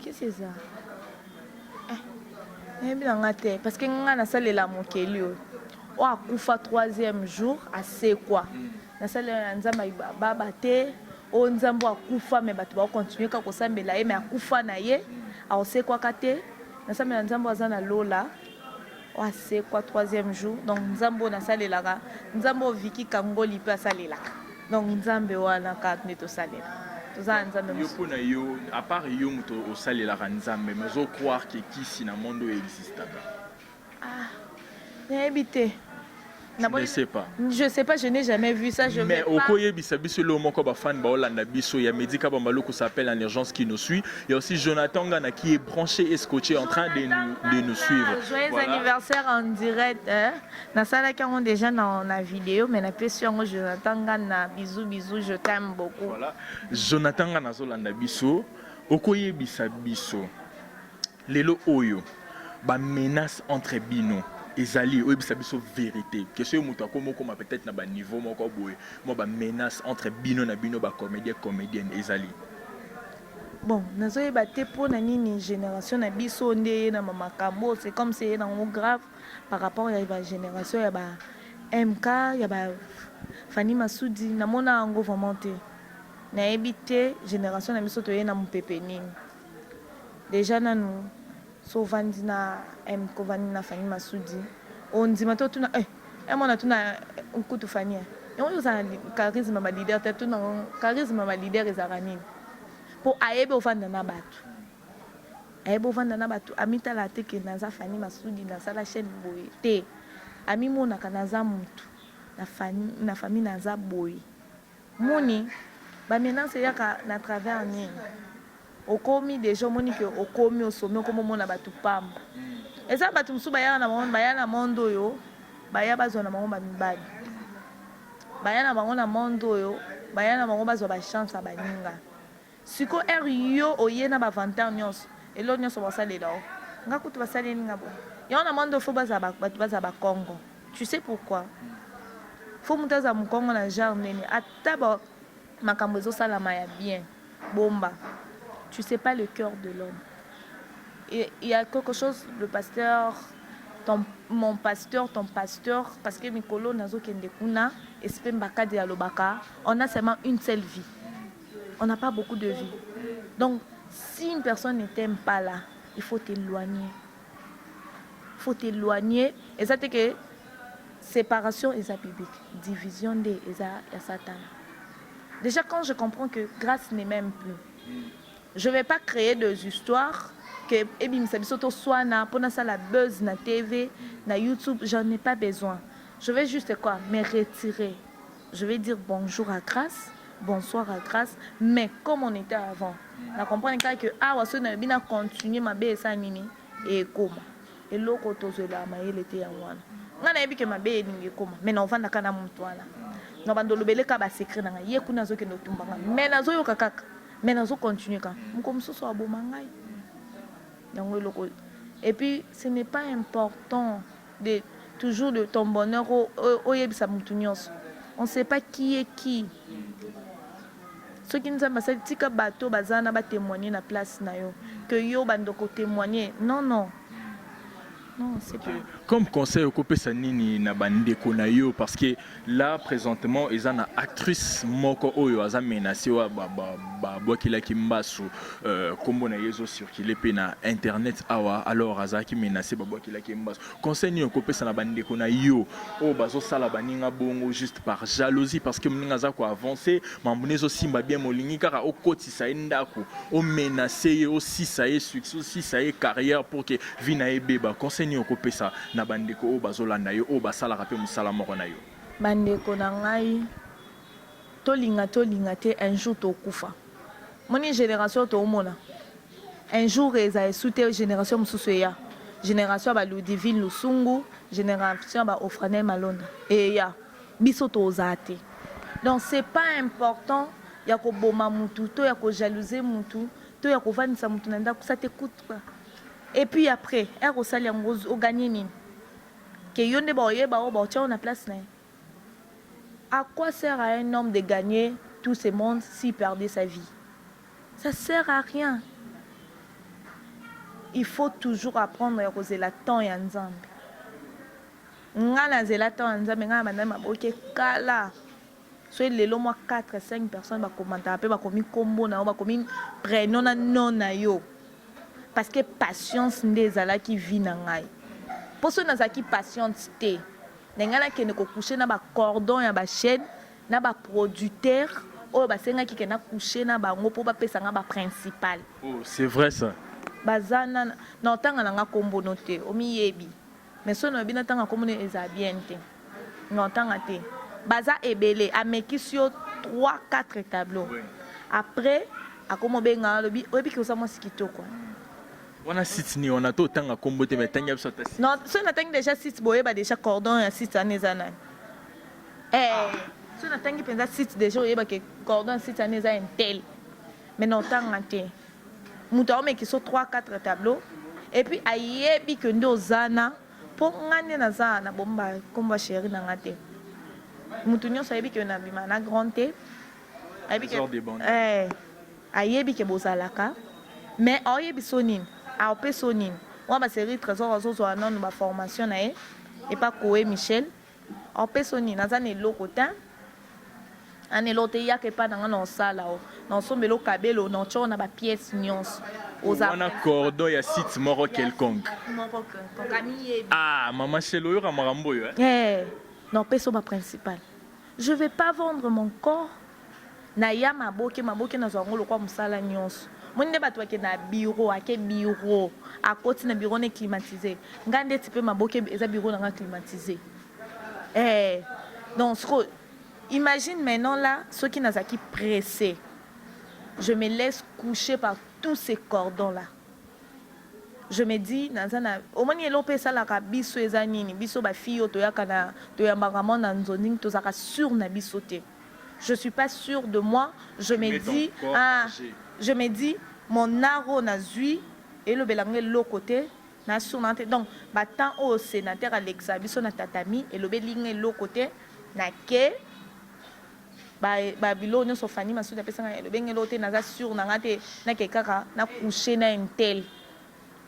S1: Kisi eza, nayebi na nga te, parce que nga nasalela mokeli oyo, oyo akufa troisième jour asekwa. Nasalela na Nzambe baba te, oyo Nzambe oyo akufa, mais bato bakocontinue kaka kosambela ye, mais akufa na ye, akosekwaka te. Nasambela Nzambe oyo aza na lola, oyo asekwa troisième jour. Donc Nzambe oyo nasalelaka, Nzambe oyo Viki Kangoli mpe asalelaka, donc Nzambe wana kaka nde tosalela. Toza na Nzambe.
S2: Yo, mpona yo, à part yo moto osalelaka Nzambe, mais ozocroire ke kisi na monde oyo existaka?
S1: Ah, nayebi te.
S2: Je ne sais pas.
S1: Je sais pas, je n'ai jamais vu ça. Je
S2: Mais okoyebisa biso eloko moko, bafan baolanda biso ya Medika Bambaluku s'appelle en urgence qui nous suit. Il y a aussi Jonathan Gana qui est branché et scotché en train de nous suivre.
S1: Joyeux anniversaire en direct. Hein? Nasalaki yango déjà na vidéo, mais napesi yango Jonathan Gana. Bisous, bisous, je t'aime beaucoup.
S2: Voilà. Jonathan Gana azolanda biso. Okoyebisa biso lelo oyo bamenace entre bino ezali? Oyebisa biso vérité, question oyo, moto akoma okoma peut-être na baniveau moko boye, mwa bamenace entre bino na bino bacomédien, comédienne ezali?
S1: Bon, nazoyeba te mpo na nini génération na biso nde ye na makambo. C'est comme si ye nango grave par rapport ya bagénération ya ba. MK ya ba Fanny Masudi namona yango vraiment te. Nayebi te generation na biso toye na mupepe nini. Dejà nanu so ovandi na MK ovandi na Fanny Masudi ondima te otuna eh eh mwana tuna nkutu Fanny eh yango yo oza na charisme ya ba leader te tuna charisme ya ba leader ezalaka nini po ayebi ovanda na batu. Ayebi ovanda na batu amitala te ke naza Fanny Masudi nasala chaine boye te amimonaka naza mutu na na famille naza boye moni ba menace eyaka na travers nini okomi dejà omoni ke okomi osomi okomi omona batu pamba eza batu mosusu bayaka na bango baya na monde oyo baya bazwa na bango ba mibali baya na bango na monde oyo baya na bango bazwa ba chance ya baninga Sikoyo heure yo oye na ba vantard nionso eloko nionso bakosalela yo nga kutu basaleli nga boye yango na monde oyo faut bazala batu bazala ba kongo tu sais pourquoi faut mutu azala mukongo na genre nini ata ba makambo ezo salama ya bien bomba tu sais pas le cœur de l'homme il y a quelque chose le pasteur ton mon pasteur ton pasteur parce que mikolo nazo kende kuna espe mbakadi alobaka on a seulement une seule vie on n'a pas beaucoup de vie. Donc, si une personne ne t'aime pas là, il faut t'éloigner. Il faut t'éloigner. Et ça, c'est que séparation est biblique, division de est Satan. Déjà, quand je comprends que grâce n'est même plus, je ne vais pas créer des histoires que ebimisa biso toswana mpona sala buzz na TV, na YouTube, j'en ai pas besoin. Je vais juste quoi Me retirer. Je vais dire bonjour à Grace, bonsoir à Grace, mais comme on était avant. Na comprendre kaka que awa soki nalobi na continuer mabe esala nini ekoma. Eloko tozwelaka mayele te yango wana. Ngai nayebi ke mabe elingi ekoma, mais naovanda kaka na mutu wana. Na banda olobele kaka ba secret na ngai. Ye kuna azokende otumba ngai, mais nazoyoka kaka, mais nazo continuer kaka. Mokolo mosusu aboma ngai. Yango eloko. Et puis ce n'est pas important de toujours de ton bonheur oyebisa mutu nionso on sait pas qui est qui soki nzambe asali tika bato baza na ba témoigner na place na yo que yo bando ko témoigner non non non c'est pas
S2: comme conseil okopesa nini na bandeko na yo parce que Là presentement eza na actrice moko oyo aza menace oyo babwakelaki mbasu euh, kombo na ye ezo circuler pe na internet awa alors azalaki menace babwakelaki ye mbasu conseil nini okopesa na bandeko na yo oyo bazosala baninga bongo juste par jalousie parce que moninga aza ko avancer mambo ne ezosimba bien molingi kaka okotisa ye ndako omenace ye osisa ye succès osisa ye carrière pour que vie na ye ebeba conseil nini okopesa na bandeko oyo bazolanda yo, oyo basalaka mpe mosala moko na yo?
S1: Bandeko na ngai, tolinga tolinga te un jour tokufa. Omoni generation oyo toomona un jour ezala esu te generation mosusu eya. Generation ya ba Ludivine Lusungu, generation ya ba Ofranel Malonda eya. Biso tozala te. Donc c'est pas important ya koboma mutu to ya ko jalouser mutu to ya kovandisa mutu na ndaku ça te coute quoi? Et puis après heure osali yango o gagner nini? Que yo nde bakoyeba yo bakotia yo na place na ye? A quoi sert à un homme de gagner tout ce monde s'il perdait sa vie? Ça sert à rien. Il faut toujours apprendre ya kozela temps ya Nzambe. Nga nazela temps ya Nzambe, nga na banda maboke kala. Soki lelo mwa 4, 5 personnes ba commentaka pe bakomi kombo na yo, bakomi prenom na nom na yo. Parce que patience nde ezalaki vie na ngai. Po soki nazalaki patiente te, na ngai nakende ko coucher na ba cordons ya ba chaines, na ba producteurs oyo basengaki ke na coucher na bango po bapesa nga ba principal.
S2: Oh, c'est vrai ça.
S1: Baza na, na otanga na nga kombo no te, omiyebi. Mais soki nalobi natanga kombo no ezala bien te. Non tanga te baza ebele amekisi yo 3 4 tableau après akomi obenga alobi oyebi ke oza mwasi kitoko.
S2: Wana site nini wana to tanga kombo te mais tangi biso ata site.
S1: Non soki natangi dejà site boyeba dejà cordon ya site wana eza nani eh soki natangi penza site dejà oyeba ke cordon ya site wana eza intel mais na otanga te mutu aomekisa yo 3 4 tableau et puis ayebi ke nde oza na Po nga nde naza na bomba kombo ya cheri na nga te mutu nionso ayebi ke na bima na grand te ayebi ke eh ayebi ke bozalaka mais aoyebisa yo nini aopesa yo nini wana ba serie trésor azozwa nanu ba formation na ye epa coe Michel. Opesa nini? Naza na eloko te, ana eloko te. Yaka epai na nga, na osala o na osombela okabelo, na otya na bapièce nyonso. Oza
S2: wana cordon ya site moko quelconque.
S1: Moko quelconque amiyebi.
S2: Ah, mama Shelo, oyoka makambo oyo, eh?
S1: Eh, na opesa baprincipal. Je vais pas vendre mon corps. Naya maboke, maboke nazwa yango lokwa mosala nyonso. Moni nde bato bakende na bureau, ake bureau, akoti na bureau ne climatisé. Ngai ndeti mpe maboke eza bureau na nga climatisé. Eh, donc siko imagine maintenant là, soki nazalaki pressé, je me laisse coucher par tous ces cordons là. Je me dis, naza na, omoni, eloko mpe esalaka biso eza nini? Biso bafille oyo toyaka na, toyambaka mo na nzonding, tozalaka sûr na biso te. Je suis pas sûre de moi. Je me
S2: Mets ton
S1: dis,
S2: corps
S1: ah,
S2: en jeu.
S1: Je me dis, mon aro nazwi elobela nga eloko te, na sûr na te. Donc batemps oyo sénateur alekisa biso na tatami, elobeli nga eloko te. Na ke babiloko nyonso Fani Masudi apesanga, elobi nga eloko te. Naza sûr na nga te. Nake kaka na couche na un tel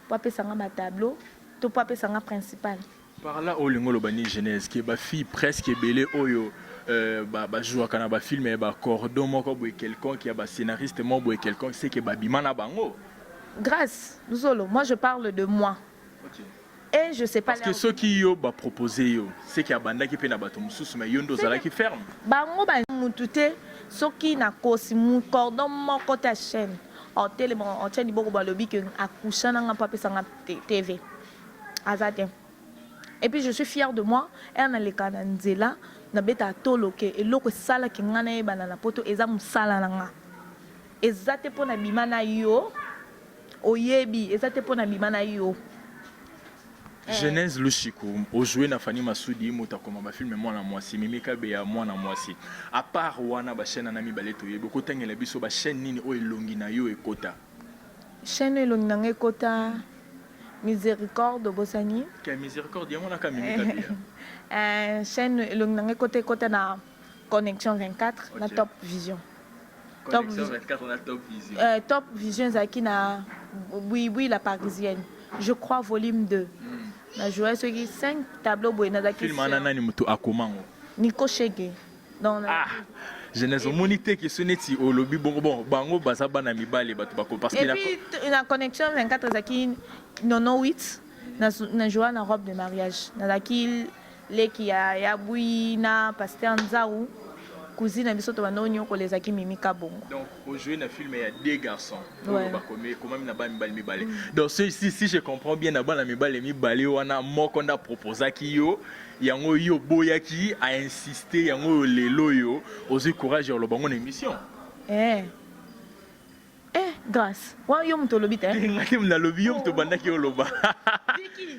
S1: po apesanga batableau to po apesanga principal.
S2: Par là, olingo oloba ni Genèse, ke bafille presque ebele oyo bajouaka na bafilme ya bacordon moko boye quelconque, ya bascénariste moko boye quelconque, c'est ke babima na bango?
S1: Grâce Zolo, moi je parle de moi. Et je sais pas.
S2: Parce que soki yo bapropose yo, c'est ke abandaki mpe na bato mosusu, mais yo nde ozalaki ferme.
S1: Bango ba mutu te. Soki nakosi, cordon moko te ya chaîne otelema, otia liboko, balobi ke akusha nanga mpo apesanga TV, aza te. Et puis je suis fière de moi. Ere naleka na nzela, nabetaka tolo ke eloko esalaki nga nayebana na poto eza mosala na nga. Eza te mpo na bima na yo, oyebi, eza te mpo na bima na yo.
S2: Genèse Lushiku, ojoué na Fanny Masudi, moto akoma bafilme mwana mwasi, Mimi Kabeya mwana mwasi. À part wana, bachaîne wana mibale toyebi, okotangela biso bachaîne nini oyo elongi na yo ekota?
S1: Chaîne oyo elongi na ngai ekota, Miséricorde, obosani.
S2: Ke Miséricorde yango naka Mimi Kabeya.
S1: Chaîne elongi na ngai ekota, ekota na Connexion 24 na Top Vision.
S2: Connexion 24 na Top Vision.
S1: Top Vision ezalaki na Bouibui la Parisienne, je crois volume 2. Na joué soki 5 tableau boye, nazalaki
S2: Film wana, nani moto akomango?
S1: Nico Shege. Donc
S2: Ah, Genèse, omoni te ke so neti olobi bongo, bon, bango baza bana mibale, bato bako parce que
S1: Et puis na Connexion 24 ezalaki Nono 8, na joué na robe de mariage, nazalaki leki ya Bui na pasteur Nzau, cousine na biso to banda onyokola ezalaki Mimi Kabongo.
S2: Donc ojoué na film ya deux garçons oyo bakomi ekomami na bana mibale mibale. Donc si je comprends bien, na bana mibale mibale wana, moko nde aproposaki yo yango, yo oboyaki, ainsiste yango. Oyo lelo oyo ozwi courage ya oloba yango na émission.
S1: Eh. Eh, Grâce wana yo moto olobi te.
S2: Nga te nalobi, yo moto obandaki oloba.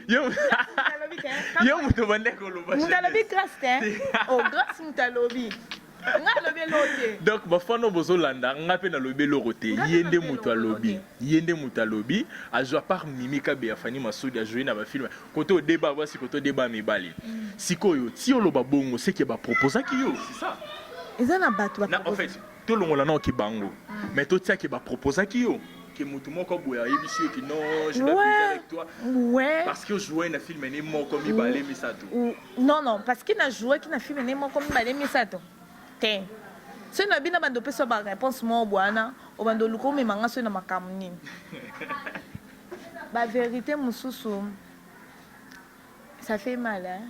S2: Yo moto obandaki oloba.
S1: Moto alobi Grâce te. Oh, Grâce moto alobi, nga alobi eloko te.
S2: Donc bafana bozolanda nga mpe nalobi eloko te. Ye nde moto alobi, ye nde moto alobi. Azwa part Mimi Kabeya, Fani Masudi, ajoue na bafilme kote odeba basi, kote odeba mibali. Sikoyo ti oloba bongo, seke baproposaki yo, c'est ça?
S1: Eza na bato.
S2: Na, en fait, tolongola na oki bango, mais totiaki baproposaki yo, ke motu moko boye ayebisi yo ke non, je dois baiser avec toi. Parce que ojoué na film ne moko, mibale, misato.
S1: Non, parce que na jouaki na film ne moko, mibale, misato te. Soki na bino bando opesa baréponse moko bwana, obanda oluka omemanga soki na makambo nini, bavérité mosusu, ça fait mal, hein?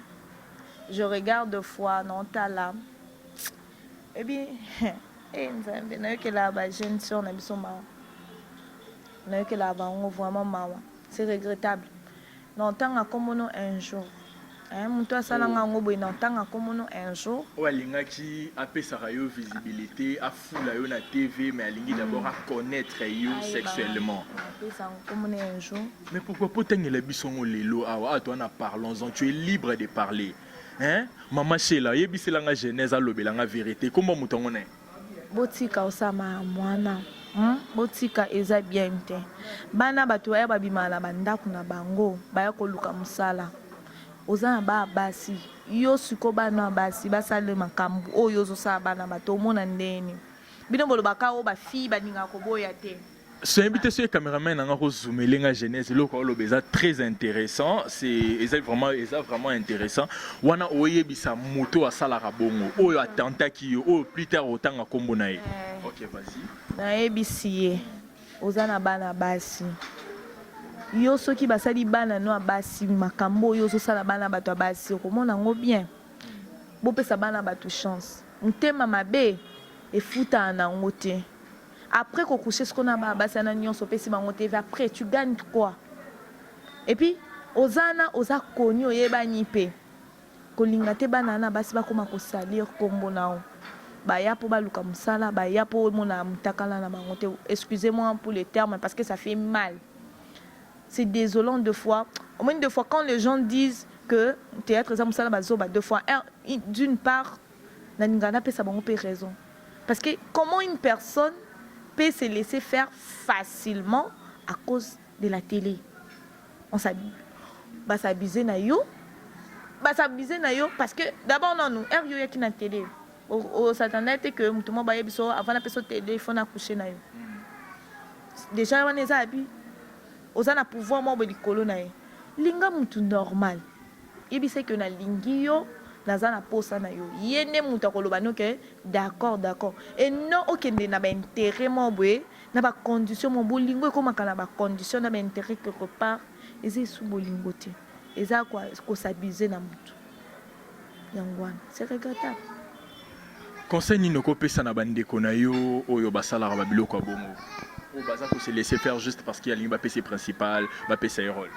S1: Je regarde fois naotala ebi e Nzambe, nayokelaka bajeune sœur na biso mawa, nayokelaka bango vraiment mawa. C'est regrettable. Na ntanga kombono un jour, moto asalanga yango boye, na ntanga kombono un jour.
S2: Oyo alingaki apesaka yo visibilité, afula yo na TV, mais alingi d'abord aconnaître yo sexuellement.
S1: Apesa kombono un jour.
S2: Mais pourquoi po tangela biso yango lelo awa? Awa towana, parlons-en, tu es libre de parler, hein, mama Shela. Oyebiselanga Genèse, alobelanga vérité, komba moto yango na ye.
S1: Botika osama mwana, Botika, eza bien te. Bana bato baya, babimaka na bandako na bango, baya koluka mosala. Oza na bana basi, yo sikoyo bana ya basi basala makambo oyo ozosala bana bato, omona ndeni bino bolobaka oyo bafille balingaka koboya te.
S2: Soyebi te soki cameraman nanga kozumele nga Genèse eloko oloba eza très intéressant, c'est eza vraiment intéressant wana. Oyebisa moto asalaka bongo, oyo atentaki yo, oyo plus tard otanga nkombo na ye. Ok, vas-y.
S1: Nayebisi ye: oza na bana basi. Yo soki basali bana no ya basi makambo oyo ozosala bana bato ya basi, okomona yango bien. Bopesa bana bato chance. Motema mabe efutaka nango te. Après kocoucher siko na bana basi wana nyonso, opesi bango TV, après tu gagnes quoi? Et puis oza na oza koni, oyebani mpe kolinga te. Bana wana basi bakóma kosalir nkombo na yo. Baya mpo baluka mosala, baya mpo omona motakala na bango te. Excusez-moi pour le terme, parce que ça fait mal, c'est désolant. Deux fois, au moins deux fois, quand les gens disent que théâtre eza mosala bazoba, deux fois, d'une part nalingaka napesa bango mpe raison, parce que comment une personne peut se laisser faire facilement à cause de la télé? On bas'abuser na yo, bas'abuser na yo, parce que d'abord nanu heure yo oyaki na télé, osatanda te que moto moko bayebi so avant napesa télé, il faut nacoucher na yo déjà. Wana eza abi oza na pouvoir moko boye likolo na ye. Linga mutu normal, yebisa ke nalingi yo, naza na posa na yo. Ye nde moto akoloba no ke d'accord, d'accord, et non okende na baintérêt moko boye, na bacondition mo. Bolingo ekomaka na bacondition, na baintérêt. Quelque part eza esu bolingo te, eza kos'abuser na motu. Yango wana, c'est regrettable.
S2: Conseil nini okopesa na bandeko na yo oyo basalaka babiloko ya bongo, oyo baza kose laisser faire juste parce que alingi bapesa principal, bapesa ye rôle?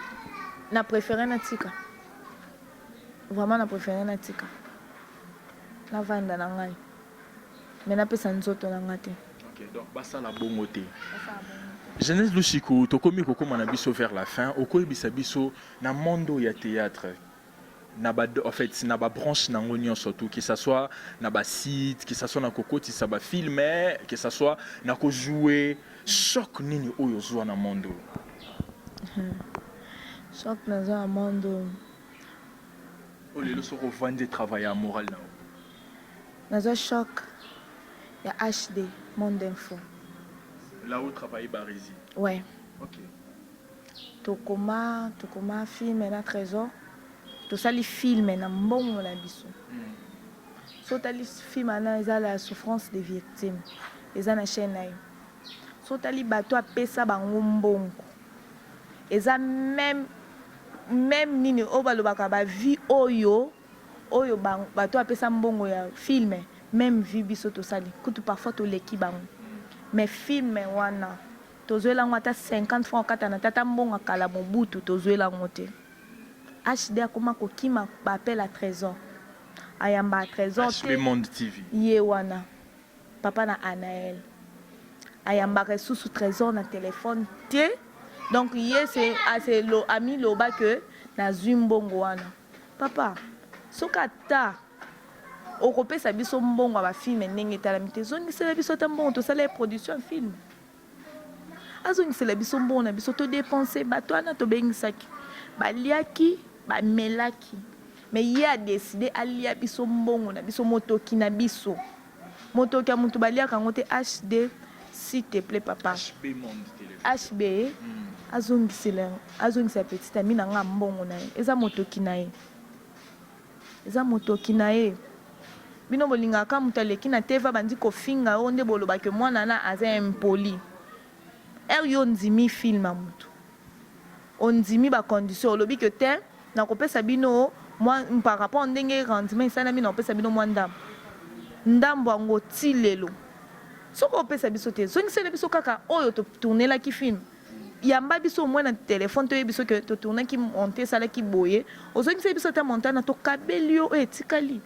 S1: Na préféré natika, vraiment na préféré natika, navanda na ngai, mais napesa nzoto na ngai te.
S2: Ok, donc basala bongo te. Genèse Lushiku, tokomi kokóma na biso vers la fin. Okoyebisa biso na monde oyo ya théâtre, na ba, en fait, na babranche nango nyonso tout, que ça soit na basite, que ça soit na kokotisa bafilm, que ça soit na kojouer, choc nini oyo ozwa na monde oyo?
S1: Choc nazwa na monde oyo?
S2: Oyo lelo soki ovandi, travail ya moral na yo.
S1: Nazwa choc ya HD Monde Info.
S2: Là où travaille Barisi?
S1: Ouais.
S2: Ok.
S1: Tokoma film na Trésor, tosali film na mbongo na biso. So otali film wana, eza la souffrance des victimes, eza na chaîne na ye. So otali bato apesa bango mbongo, eza même nini oyo balobaka, bavie oyo bato apesa mbongo ya film, même vie biso tosali, kutu parfois toleki bango. Mais film wana tozwela yango ata 50 francs okata na tata mbongo akala Mobutu, tozwela yango te. HD akoma kokima baappel à Trésor, ayamba Trésor.
S2: HB Monde TV.
S1: Ye wana papa na Anael ayambaka lisusu Trésor na telefone te. Donc ye se ase amiloba ke nazwi mbongo wana. Papa, soki ata okopesa biso mbongo ya bafilm ndenge etalami te, ezongisela biso ata mbongo tosala ye production ya film. Azongisela biso mbongo na biso todépenser. Bato wana tobengisaki, baliaki, bamelaki, mais ye adécider alia biso mbongo na biso, motoki na biso. Motoki ya motu baliaka yango te. HD, s'il te plaît, papa.
S2: HB Monde Télévision.
S1: HB azongisela, azongisela petit ami na nga mbongo na ye. Eza motoki na ye, eza motoki na ye. Bino bolingaka moto aleki na teva, bandi kofinga oyo nde bolobaki mwana na aza impoli. Heure yo ondimi film ya motu, ondimi bacondition, olobi ke te, nakopesa bino mwa par rapport ndenge rendement esalami, nakopesa bino mwa ndambo ndambo yango. Ti lelo soki opesa biso te, zongisela biso kaka oyo totournelaki film. Yamba biso omoi na telefone, toyebi biso ke totournaki, monte esalaki boye, ozongiseli biso ata montana, tokabeli yo oyo etikali.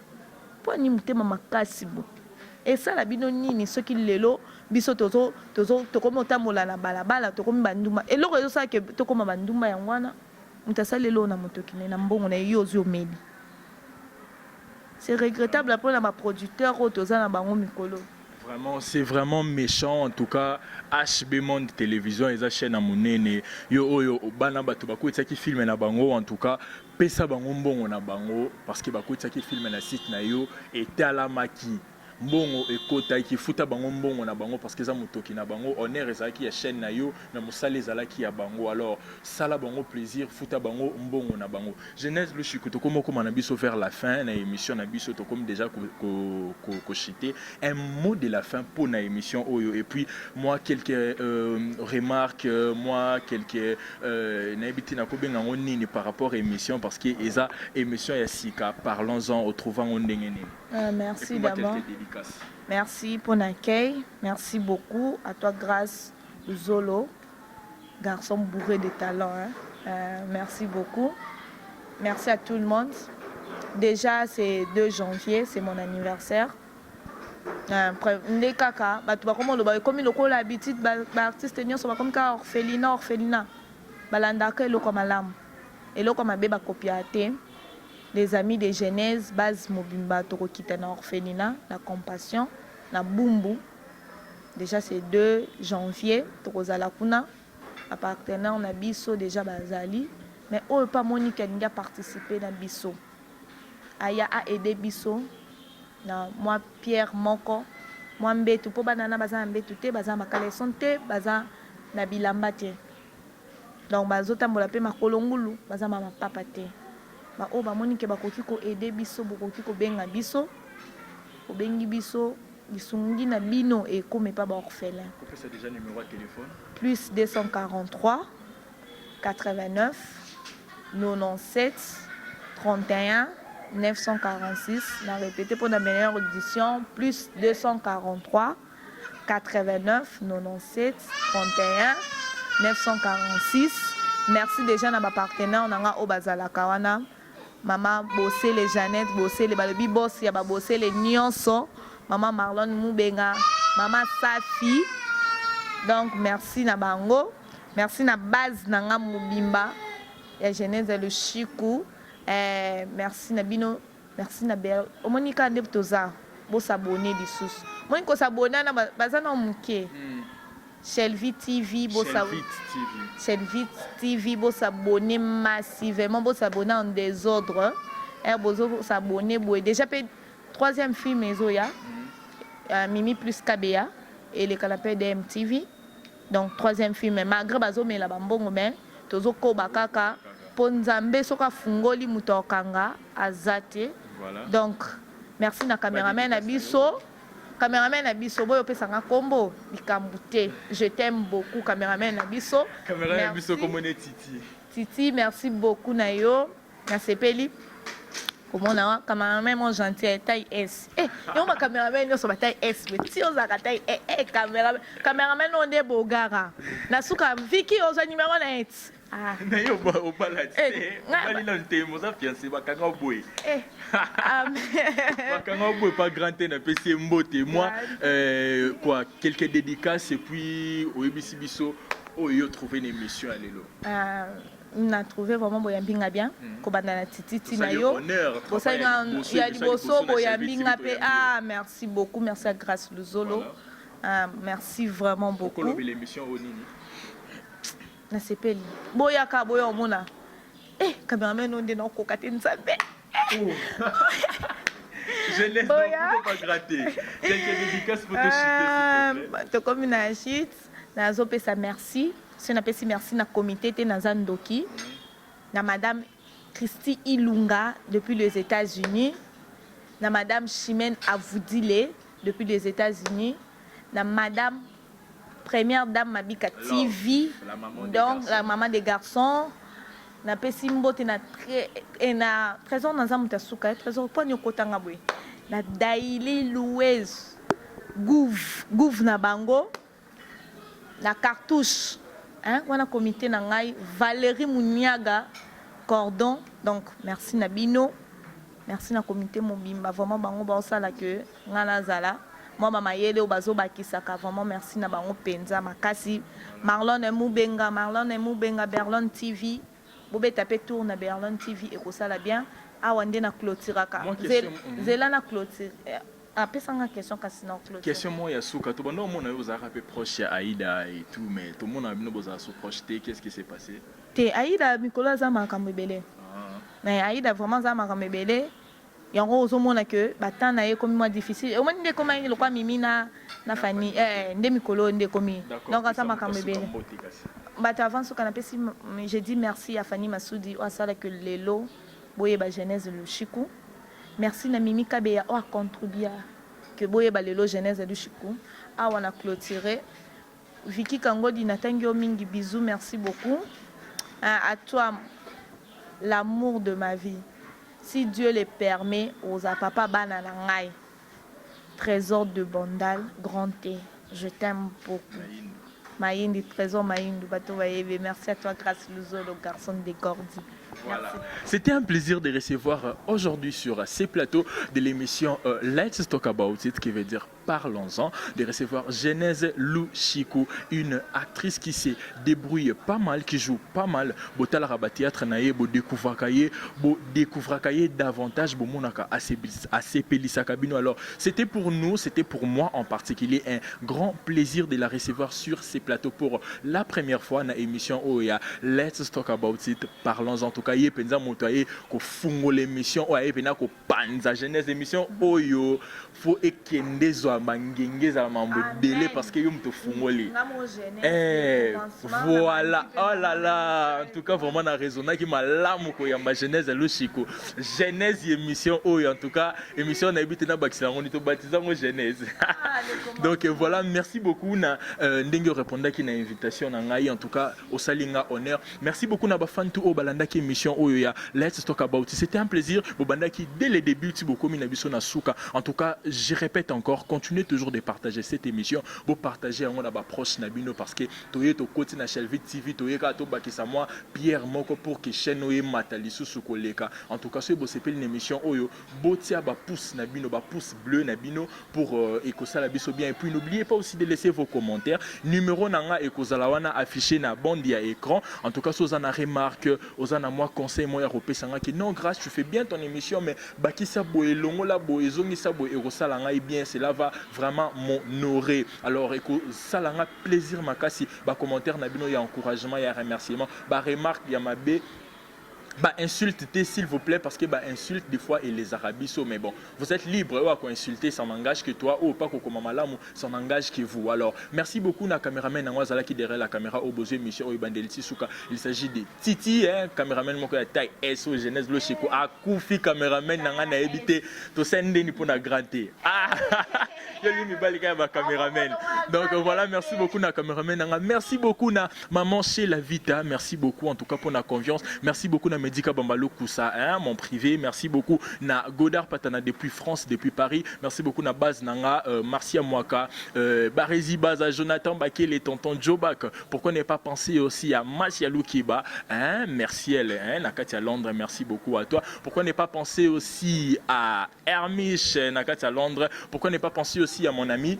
S1: Mpo ani motema makasi bo esala bino nini? Soki lelo biso tokomi otambola na balabala, tokomi bandumba, eloko ezosala ke tokóma bandumba yango wana. Moto asali eloko na motoki na ye, na mbongo na ye, yo ozwi, omeli. C'est regrettable mpona baproducteur oyo toza na bango mikolo.
S2: Vraiment, c'est vraiment méchant. En tout cas, HB Monde Télévision, eza chaîne ya monene. Yo oyo bana bato bakotiaki film na bango, en tout cas, pesa bango mbongo na bango parce que bakotiaki film na site na yo etalamaki. Mbongo ekotaki, futa bango mbongo na bango parce que eza motoki na bango, honneur ezalaki ya chaine na yo mais mosala ezalaki ya bango alors sala bango plaisir futa bango mbongo na bango. Genèse Lushiku tokomi okoma na biso vers la fin na emission na biso tokomi dejà ko ko ko chuter un mot de la fin pona emission oyo et puis moi quelques remarques moi quelques nayebi te nako benga yango nini par rapport emission parce que eza emission ya sika parlons-en o trouva yango ndenge nini?
S1: Merci d'abord. Merci pour l'accueil. Merci beaucoup à toi Grâce Zolo, garçon bourré de talent. Hein? Merci beaucoup. Merci à tout le monde. Déjà, c'est 2 janvier, c'est mon anniversaire. Nde kaka bato bakoma oloba ekomi lokola habitude baartiste nyonso bakomi kaka orphelinat orphelinat balandaka eloko ya malamu eloko ya mabe bakopiaka te. Les amis de Genèse base mobimba tokokita na orphelinat la compassion na Bumbu dejà c'est 2 janvier tokozala kuna ba partenaires na biso dejà bazali mais oyo pe amoni ke alingi a participer na biso aya a aider biso na mwa pierre moko mwa mbetu po bana wana baza na mbetu te baza na ba caleçon te baza na bilamba te. Donc bazo tambola pe makolo ngulu baza ba mapapa te. Ba oyo bamoni ke bakoki ko aider biso bokoki kobenga biso, bobengi biso lisungi na bino ekoma epa ba orphelins.
S2: Kopesa dejà numero ya telephone.
S1: Plus 243 89 97 31 946 na repeter pona meilleure audition plus 243 89 97 31 946 merci dejà na ba partenaire na nga oyo bazalaka wana mama bosele Jeannette bosele balobi boss ya ba bosele nionso mama Marlon Mubenga mama Safi donc merci na bango merci na base na nga mobimba ya Genèse Lushiku eh, merci na bino. Merci na belle omoni kaka nde toza bo s'abonner lisusu omoni ko s'abonner wana baza nao muke Shelvie TV bo Shelvie TV bo s'abonner massivement bo s'abonner en desordre heure bozo s'abonner boye dejà pe troisième film ezoya Mimi plus Kabeya eleka na PDM TV donc troisième film malgré bazo mela ba mbongo mais tozo koba kaka po nzambe soki afungoli mutu akokanga aza te donc merci na cameraman na biso cameraman na biso boyo opesa nga kombo likambu te je t'aime beaucoup cameraman na biso
S2: cameraman na biso kombo ne Titi
S1: Titi merci beaucoup na yo Nasepeli komona wa cameraman mon gentil taille S. Eh, yo ba cameraman nyoso ba taille S, mais ti ozaka taille eh eh cameraman. Cameraman on nde bogara. Na suka Vicky oza numéro na et.
S2: Ah. Na yo ba obala te. Eh, obali na ntemo oza fiancé bakanga boye.
S1: Eh. Ah,
S2: bakanga boye pas grand te na pesi mbote moi quoi quelques dédicaces et puis oyebisi biso oyo trouver une émission ya lelo.
S1: Ah. Na trouve vraiment boyambi nga bien kobanda na titi ti na yo bosali nga ya liboso boyambi nga pe ah merci beaucoup merci à Grace Luzolo ah, merci vraiment beaucoup nasepeli boyaka boya omona eh cameraman oyo nde nakokoka te nzambe
S2: Je laisse donc pas gratter. Quelques dédicaces pour te chuter, s'il te plaît.
S1: Tokomi na chute, nazopesa merci. Soki napesi merci na comite te naza ndoki na madame Christie Ilunga depuis les Etats Unis na madame Chimène Avudile depuis les Etats Unis na madame première dame Mabika TV donc la maman des garçons napesi mbote na na Trésor naza moto ya suka eh, Trésor mpo ani okotanga boye na Daily Louez gouv gouv na bango Na cartouche hein wana comite na ngai Valerie Muniaga cordon donc merci na bino merci na comite mobimba vraiment bango baosala que ngai nazala mwa ba mayele oyo bazobakisaka vraiment merci na bango penza makasi Marlone Mubenga Marlone Mubenga Berlone TV bobeta pe tour na Berlone TV ekosala bien awa nde na cloturaka zela na cloture Ah pesa nga question kasi na clôture.
S2: Question moko ya suka, tobanda komona yo ozalaka pe proche ya Aida et tout mais tomona bino bozala so proche te, qu'est ce qui s'est passe?
S1: Te Aida mikolo aza makambo ebele. Mais Aida vraiment aza makambo ebele. Yango ozomona que ba temps na ye ekomi mwa difficile. Omoni nde ekomaki lokola Mimi na na Fanny eh nde mikolo oyo nde ekomi. Donc aza makambo ebele. Bato avant suka napesi je dis merci à Fanny Masudi oyo asala que lelo boyeba Genèse Lushiku. Merci na Mimi Kabeya oyo a contribua que boyeba lelo Genèse Lushiku. Awa na cloturer Vicky Kangodi natangi yo mingi bisous merci beaucoup à toi l'amour de ma vie. Si Dieu le permet oza papa bana na ngai Tresor de Bandal grand T je t'aime beaucoup Mayindi Tresor Mayindu bato bayebi merci à toi Grace Luzolo garçon de Gordi
S2: Voilà. C'était un plaisir de recevoir aujourd'hui sur ces plateaux de l'émission Let's Talk About It, qui veut dire Parlons-en, de recevoir Genèse Lushiku, une actrice qui se débrouille pas mal, qui joue pas mal. Botalaka ba théâtre na ye, bo découvraka ye, bo découvraka ye davantage, bomonaka asepelisaka bino. Alors, c'était pour nous, c'était pour moi en particulier un grand plaisir de la recevoir sur ces plateaux pour la première fois na émission oyo ya Let's Talk About It. Parlons-en. En tout cas, ye penza moto aye kofungola émission oyo aye pena kopanza Genèse émission oyo faut ekende ezwa mangenge ezala mambo ebele parce que yo moto ofungoli. Eh, voilà, oh là là, en tout cas vraiment na raisonnaki malamu koyamba Genèse Lushiko. Genèse émission oyo en tout cas émission nayebi te nabakisa yango nini, tobatiza yango Genèse. Donc voilà, merci beaucoup na ndenge orépondaki na invitation na ngai, en tout cas osali nga honneur. Merci beaucoup na bafan tout oyo balandaki émission oyo ya Let's Talk About It. C'était un plaisir, bobandaki dès le début ti bokomi na biso na suka. En tout cas, je répète encore, continuez toujours de partager cette émission, bopartager yango na baproche na bino parce que toye tokoti na Shelvit TV, toye kaka tobakisa mwa pierre moko pour que chaîne oyo emata lisusu koleka. En tout cas, soki bosepeli na émission oyo, botia bapouce na bino, bapouce bleu na bino pour ekosala biso bien. Et puis n'oubliez pas aussi de laisser vos commentaires. Numéro na nga ekozala wana affiché na bande ya écran. En tout cas, soki oza na remarque, oza na mwa conseil moko ya kopesa nga que non, Grâce, tu fais bien ton émission, mais bakisa boye, longola boye, ezongisa boye, ekosala ngai bien, cela va vraiment m'honorer. Alors ekosala nga plaisir makasi bacommentaire na bino ya encouragement, ya remerciement, baremarque ya mabe, ba insulte te, s'il vous plaît, parce que ba insulte des fois et les arabiso. Mais bon, vous êtes libre oyo insulter, ça n'engage que toi, ou pas kokoma malamu, ça n'engage que vous. Alors merci beaucoup na caméraman nango azalaki derrière la caméra oyo bozwi émission oyo ebandeli ti suka. Il s'agit de Titi, hein, caméraman moko ya taille so Genèse Loshiko akufi. Caméraman na nga nayebi te tosali ndeni mpona grand te. Ah, yolingi mibali kaka bacaméraman. Donc voilà, merci beaucoup na caméraman nanga, merci beaucoup na maman chez la Vita, merci beaucoup en tout cas pour la confiance, merci beaucoup na Medika Bambalo Kusa, hein, mon privé, merci beaucoup na Godard Patana depuis France, depuis Paris, merci beaucoup na base nanga Marcia Mwaka, Barezi Baza, Jonathan Bakele, tonton Jobak. Pourquoi ne pas penser aussi à Masia Lukiba, hein, merci elle, hein, na kati ya Londres, merci beaucoup à toi. Pourquoi ne pas penser aussi à Hermiche na kati ya Londres? Pourquoi ne pas penser aussi à mon ami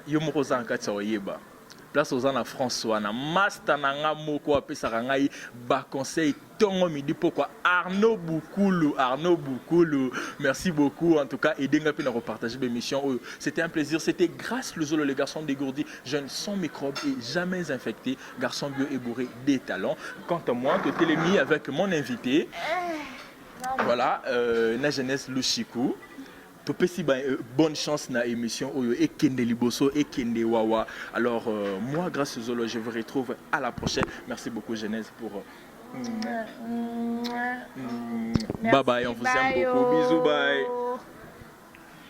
S2: yo moko oza na kati ya oyeba place oza na France wana, master na nga moko apesaka ngai baconseil ntongo, midi, pokwa, Arnaud Bukulu. Arnaud Bukulu, merci beaucoup en tout cas, edenga mpe na kopartage bémission oyo. C'était un plaisir, c'était Grâce Luzolo, le garçon dégourdi, jeune sans microbe et jamais infecté, garçon bio et bourré des talents. Quant à moi, totelemi avec mon invité, voilà, na Jeunesse Lushiku, topesi ba bonne chance na émission oyo ekende liboso, ekende wawa. Alors moi, Grâce Zolo, je vous retrouve à la prochaine. Merci beaucoup Genèse pour
S1: Merci,
S2: bye bye, on vous aime beaucoup, bisous, bye.
S1: Bye.